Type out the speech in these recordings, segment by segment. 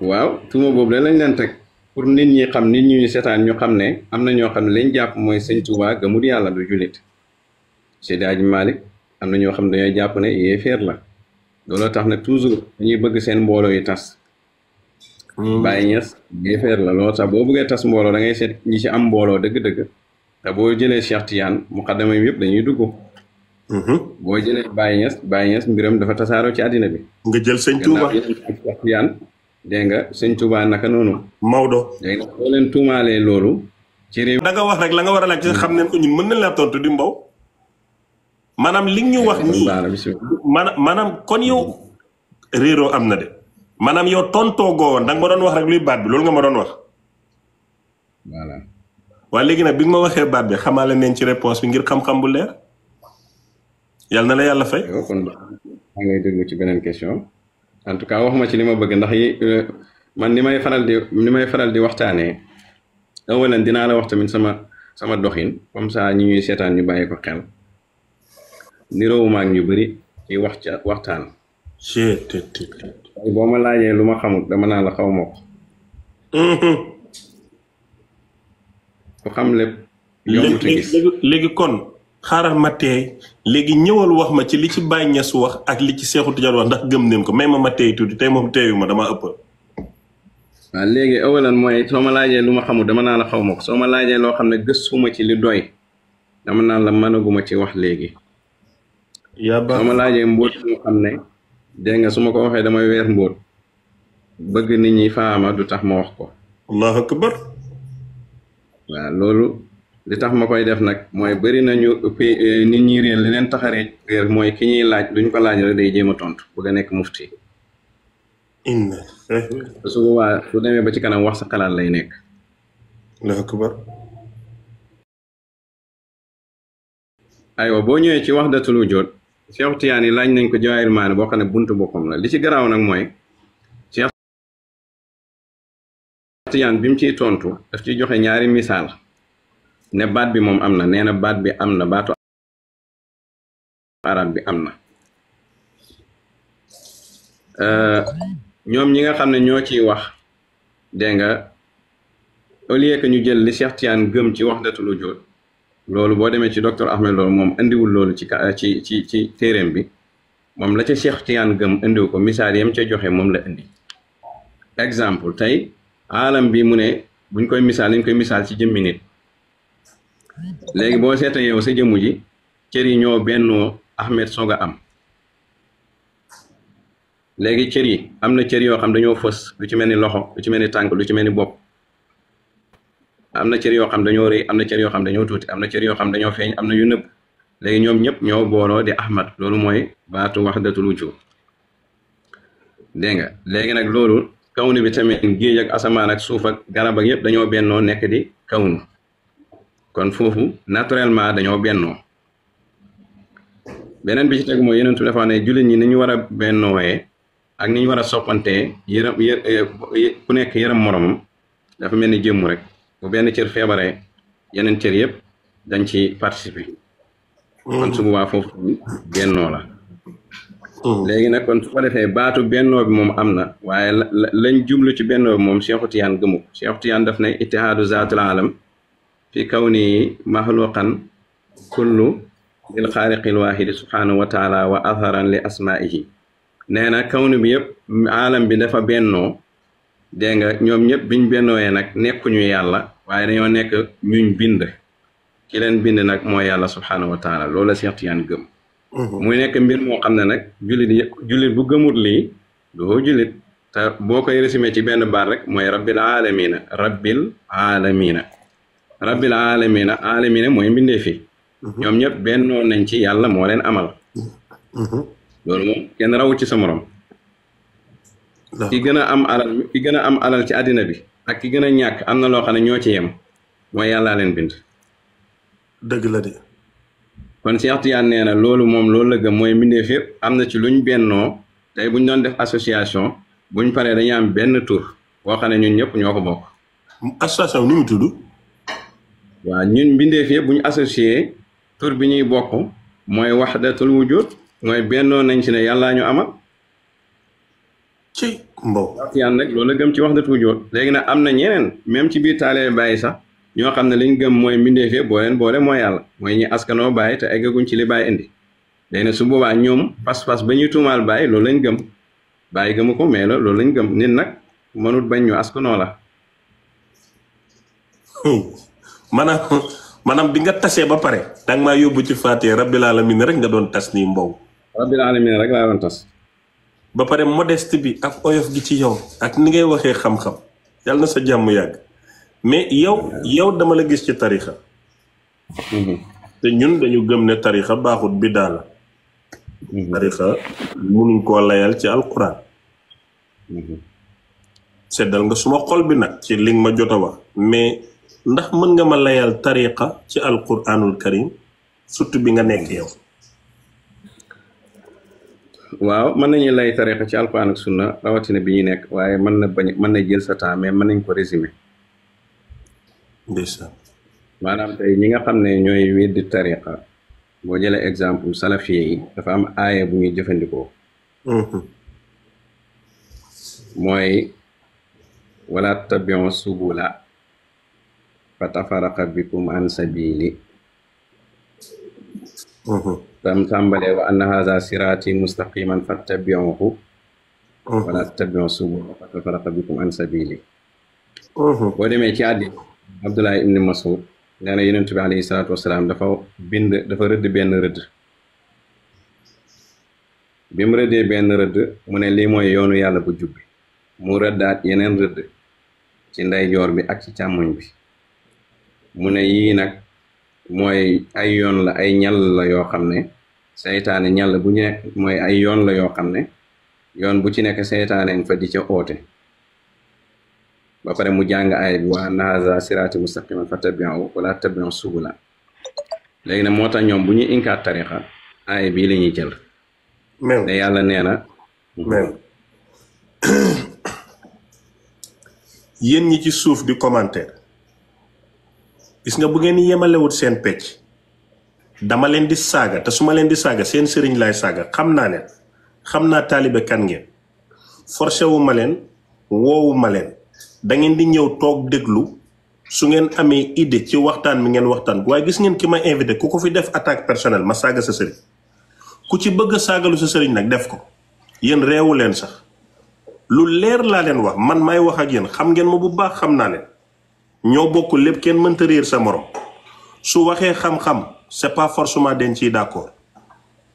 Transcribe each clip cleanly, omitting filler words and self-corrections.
waaw tuuma boobu la lañ leen teg pour nit ñi xam nit ñi seetaan ñu xam ne am na ñoo xam ne lañ jàpp mooy sëñ Tuubaa gëmul yàlla du jullit Seydi Hadji Malick am na ñoo xam ne dañoo jàpp ne yéeféer la looloo tax nag toujours dañuy bëgg seen mbooloo yi tas Baye Niass yéeféer la looloo tax boo bëggee tas mbooloo da ngay seet ñi ci am mbooloo dëgg-dëgg te boo jëlee Cheikh Tidiane muqaddama yëpp dañuy dugg boo jëlee Baye Niass mbiram dafa tasaaroo ci àddina bi nga jël sëñ Touba Cheikh Tidiane dégg nga sëñ Touba naka noonu Maodo léegi nag boo leen tuumaalee loolu ci réew da nga wax rek la nga war a laaj ci xam ne ko ñun mën nañ la tontu di mbaw maanaam li ñu wax nii maanaam kon yow réeroo am na de maanaam yow tontoo goo woon da nga ma doon wax rek luy baat bi loolu nga ma doon wax voilà waaye léegi nag bi nga ma waxee baat bi xamaale neen ci réponse bi ngir xam-xam bu leer yàlla na la yàlla fay yow kon maa ngay déglu ci beneen question en tout cas waxuma ci li ma bëgg ndax yi man ni may faral di waxtaanee awalan dinaa la wax tamit sama doxin comme ça ñi ñuy seetaan ñu bàyyi ko xel niroowuma ak ñu bëri ci waxtaan boo ma laajee lu ma xamul dama naa la xaw ma ko ku xam lépp yombut a gis léegi kon xaaral ma teey léegi ñëwal wax ma ci li ci Baye Niass wax ak li ci Seexu Tijaan wax ndax gëm neen ko may ma teey tuuti tey moom teeyu ma dama ëppal waaw léegi awalan mooy soo ma laajee lu ma xamul dama naa la xaw ma ko soo ma laajee loo xam ne gëstuma ci li doy dama naan la mënaguma ci wax léegi soo ma laajee mbóot mu xam ne dégg nga su ma ko waxee damay weer mbóot bëgg nit ñi faama du tax ma wax ko allahu akbar waaw loolu li tax ma koy def nag mooy bëri nañu nit ñi réer li leen tax a réer mooy ki ñuy laaj duñ ko laaj rek day jéem a tontu bëgg a nekk mufti su boobaa su demee ba ci kanam wax sa xalaat lay nekk allahu akbar aywa boo ñëwee ci wahdatul wujud Cheikh Tidiane yi laaj nañ ko Jawaahirul Maani boo xam ne buntu boppam la li ci garaaw nag mooy Cheikh Tidiane bi mu ciy tontu daf ciy joxe ñaari misaal ne baat bi moom am na nee na baat bi am na baatu arab bi am na ñoom ñi nga xam ne ñoo ciy wax dégg nga au lieu que ñu jël li Cheikh Tidiane gëm ci wahdatul wujud loolu boo demee ci docteur Ahmed loolu moom indiwul loolu ci téeréem bi moom la ca Cheikh Tidiane gëm indiwu ko misaal yam ca joxe moom la indi exemple tey alam bi mu ne buñ koy misaal dañ koy misaal ci jëmmi nit léegi boo seeta yow sa jëmmu ji cër yi ñoo bennoo Ahmed soog a am léegi cër yi am na cër yoo xam dañoo fës lu ci mel ni loxo lu ci mel ni tànk lu ci mel ni bopp am na cër yoo xam dañoo rëy am na cër yoo xam dañoo tuuti am na cër yoo xam dañoo feeñ am na yu nëbb léegi ñoom ñëpp ñoo booloo di Ahmad loolu mooy baatu wahdatul wujud dégg nga léegi nag loolu kawnu bi tamit géej ak asamaan ak suuf ak garab ak yëpp dañoo bennoo nekk di kawnu kon foofu naturellement dañoo bennoo beneen bi ci teg mooy yeneen tu dafa ne jullit ñi ni ñu war a bennoowee ak ni ñu war a soppantee ku nekk yërëm moromam dafa mel ni jëmmu rek bu benn cër feebaree yeneen cër yëpp dañ ci participer kon su boobaa foofu bennoo la léegi nag kon su ko defee baatu bennoo bi moom am na waaye lañ jublu ci bennoo bi moom Cheikhu Tijaan gëmu ko Cheikhu Tijaan daf ne ittihaadu zaatul alam fi kawni maxluqan kullu lil xaaliqil waahidi subhanahu wa taala wa atharan li asmaihi nee na kawnu bi yëpp alam bi dafa bennoo dégg nga ñoom ñëpp biñ bennooyee nag nekkuñu yàlla waaye dañoo nekk ñuñ bind ki leen bind nag mooy yàlla subhanahu wa taala loolu la Cheikh Tidiane gëm muy nekk mbir moo xam ne nag jullit bu gëmut lii doo jullit te boo koy résumé ci benn baat rek mooy rabbil alamina alamina mooy mbindee fi ñoom ñëpp bennoo nañ ci yàlla moo leen amal loolu moom kenn rawu ci sa morom ki gën a am alal ci àddina bi ak ki gën a ñàkk am na loo xam ne ñoo ci yem mooy yàllaa leen bind dëgg la de kon Cheikh Tidiane nee na loolu moom loolu la gëm mooy mbindeef yëpp am na ci luñ bennoo tey buñ doon def association buñ paree dañuy am benn tur boo xam ne ñun ñëpp ñoo ko bokk association ni mu tudd waaw ñun mbindeef yëpp buñ associé tur bi ñuy bokk mooy wahdatul wujud mooy bennoo nañ ci ne yàllaa ñu amal ci mbow Tijaan nag loolu la gëm ci wax dëgg tuujoot léegi nag am na ñeneen même ci biir taalibe Baay sax ñoo xam ne liñ gëm mooy mbindeefee boo leen boole mooy yàlla mooy ñi askanoo Baay te eggaguñ ci li Baay indi léegi nag su boobaa ñoom pas-pas ba ñuy tuumaal Baay loolu lañ gëm Baay gëmu ko mais loolu lañ gëm nit nag mënut bañ ñu askanoo la. maanaam bi nga tasee ba pare danga maa yóbbu ci Faatiha rabbil alamin rek nga doon tas nii mbow. rabbil alamin rek laa doon tas. ba pare modeste bi ak oyof gi ci yow ak ni ngay waxee xam-xam yàlla na sa jàmm yàgg mais yow dama la gis ci tarixa te ñun dañu gëm ne tarixa baaxut bi daala tarixa munuñ koo layal ci alquran seddal nga suma xol bi nag ci li nga ma jot a wax mais ndax mën nga ma layal tariqa ci alquranul karim surtout bi nga nekk yow. waaw mën nañu lay tariqa ci alquran ak sunna rawatina bi ñuy nekk waaye mën na jël sa temps mais mën nañ ko résumer. ndeysaan. maanaam tey ñi nga xam ne ñooy weddi tariqa boo jëlee exemple salafiye yi dafa am aaya bu ñuy jëfandikoo. mooy wala tabi'u subula fatafaraqa bikum an sabili tam tàmbalee wa anna hadha sirati mustaqiman fattabi'uhu wala tabi'u subula fatafaraqa bikum an sabili boo demee ci àddi Abdullah ibn Mas'ud nee na yonent bi alayhi salaatu wasalaam dafa rëdd benn rëdd bi mu rëddee benn rëdd mu ne lii mooy yoonu yàlla bu jubbi mu rëddaat yeneen rëdd ci ndeyjoor bi ak ci càmmoñ bi mu ne yii nag mooy ay yoon la ay ñal la yoo xam ne seytaane ñal bu ñu nekk mooy ay yoon la yoo xam ne yoon bu ci nekk seytaane nga fa di ca oote ba pare mu jàng aaya bi wa anna haza siraati mustaqiman fattabi'uhu wala tattabi'u subula léegi nag moo tax ñoom bu ñuy inkaat tarixa aaya bii la ñuy jël te yàlla nee na yéen ñi ci suuf di commentaire gis nga bu ngeen yemalewut seen pecc dama leen di saaga te su ma leen di saaga seen sëriñ laay saaga xam naa leen xam naa taalibe kan ngeen forcé wu ma leen woowu ma leen da ngeen di ñëw toog déglu su ngeen amee idée ci waxtaan mi ngeen waxtaan waaye gis ngeen ki ma invité ku ko fi def attaque personnelle ma saaga sa sëriñ ku ci bëgg a saagalu sa sëriñ nag def ko yéen reewu leen sax lu leer laa leen wax man may wax ak yéen xam ngeen ma bu baax xam naa leen ñoo bokk lépp kenn mënta réer sa morom su waxee xam-xam c'est pas forcément den ciy d'accord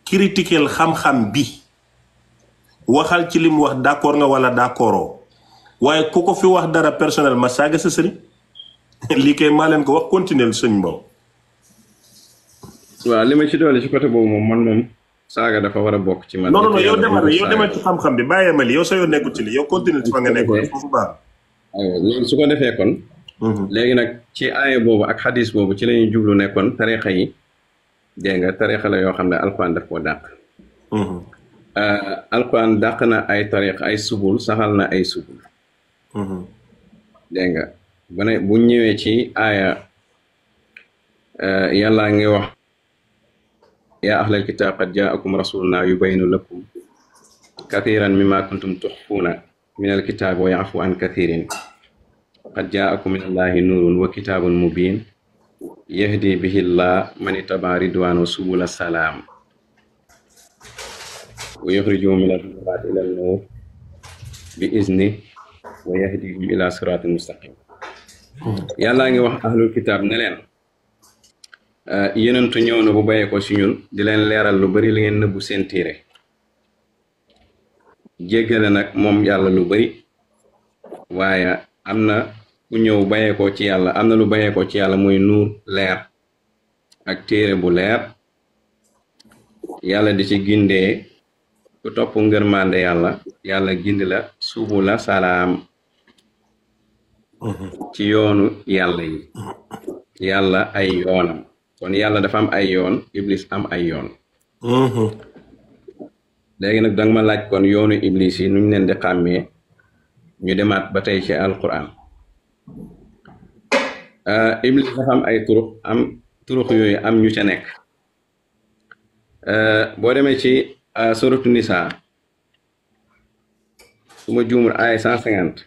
critiquer xam-xam bi waxal ci li mu wax d'accord nga wala d'accordoo waaye ku ko fi wax dara personnel ma saaga sa sëriñ lii kay maa leen ko wax continuer sëñ Mbow. waaw li ma ci doole ci côté boobu man moom saaga dafa war a bokk ci man. non yow demal ci xam-xam bi bàyyee ma li yow sa yoon nekkul ci li yow continuer ci fa nga nekkoon foofu baax. aywa léegi su ko defee kon. léegi nag ci aaya boobu ak xadis boobu ci la ñuy jublu nekkoon tarixa yi dégg nga tarixa la yoo xam ne alquran daf koo dàq. alquran dàq na ay tarixa ay subul saxal na ay subul. dégg nga bu ñëwee ci aaya yàlla ngi wax yaa ahlal kitaab qad jaakum rasuluna yubayinu lakum kathiran mimma kuntum tuxfuuna min alkitaab wa yafu an kathirin qad jaakum min allahi nuurun wa kitaabun mubin yahdi bihi llah man ittaba ridwaanu subula salaam wa yuxrijuhum min al-zulumaati ila an-nuur bi izni wa yahdihim ila siraatin mustaqim yàllaa ngi wax ahlul kitaab ne leen yenentu ñëw na bu bàyyee ko ci ñun di leen leeral lu bari li ngeen nëbbu seen téere jéggale nag moom yàlla lu bari waaye am na ku ñëw bàyyee ko ci yàlla am na lu bàyyee ko ci yàlla muy nuur leer ak téere bu leer yàlla di ci gindee ku topp ngërmande yàlla gindi la suubu la salaam ci yoonu yàlla yi yàlla ay yoonam kon yàlla dafa am ay yoon iblis am ay yoon léegi nag danga ma laaj kon yoonu iblis yi nuñ leen di xàmmee ñu demaat ba tey ci alquran iblis dafa am ay turux yooyu am ñu ca nekk boo demee ci suratu nisa su ma juumul aaya 150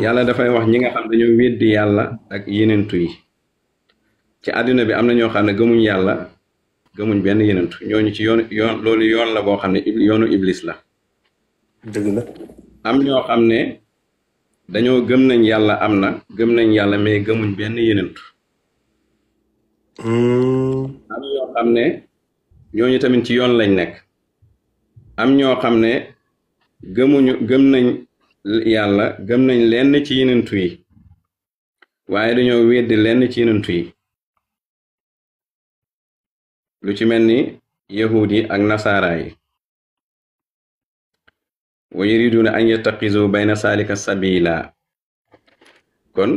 yàlla dafay wax ñi nga xam dañoo weddi yàlla ak yenentu yi ci àdduna bi am na ñoo xam ne gëmuñ yàlla gëmuñ benn yenentu ñooñu ci yoon loolu yoon la boo xam ne yoonu iblis la dëgg la am ñoo xam ne dañoo gëm nañ yàlla am na gëm nañ yàlla mais gëmuñ benn yenentu am ñoo xam ne ñooñu tamit ci yoon lañ nekk am ñoo xam ne gëm nañ yàlla gëm nañ lenn ci yenentu yi waaye dañoo weddi lenn ci yenentu yi lu ci mel ni yahud yi ak nasaara yi wa yuriduna an yattaxizu bayna salika sabila kon